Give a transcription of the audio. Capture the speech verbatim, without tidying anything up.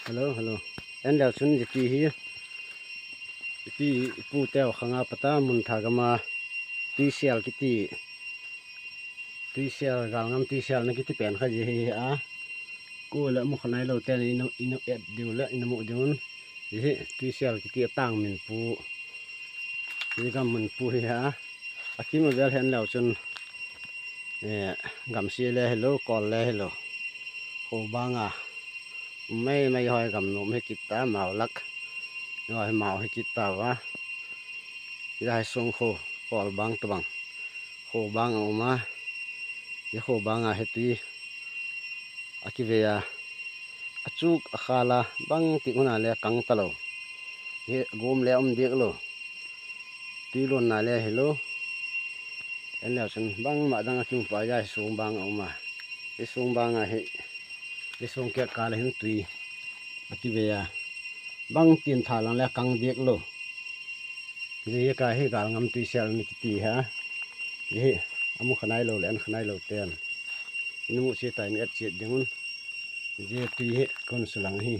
Hello, hello. En leu chun jiti hi, jiti ipu teu khanga pata mun tha gama tuisel kiti, tuisel, galngam tuisel na kiti pen kha ji hi a. Ko le mu khanai lo ten inu, inu et diu le inu mu diun. Ji hi tuisel kiti atang min pu. Ji gam mun pu hi a. Akim avel hen leu chun, eh, gamsi le hello, kol le hello. Ho banga. Mai mai hoi gam nom hi kita mau lak. Hoi mau hi kita va. Jai sung ho, kol bang tabang. Ho bang a uma. Ji ho banga hi tui. Akivei a. Achuk akhala bang ti una le kang talo. Hi gom le um dik lo. Tui lon na le hello. En leu chun bang ma dang akim pa jai sung bang a uma. Hi sung banga hi. Hi sung ke kal hin tui. Akivei a. Bang tin tha lang le kang dik lo. Ji hi ka hi galngam tuisel ni kiti ha. Ji hi amu khanai lo le an khanai lo ten. Inu mu si tai ni et si dingun. Ji tui hi kon sulang hi.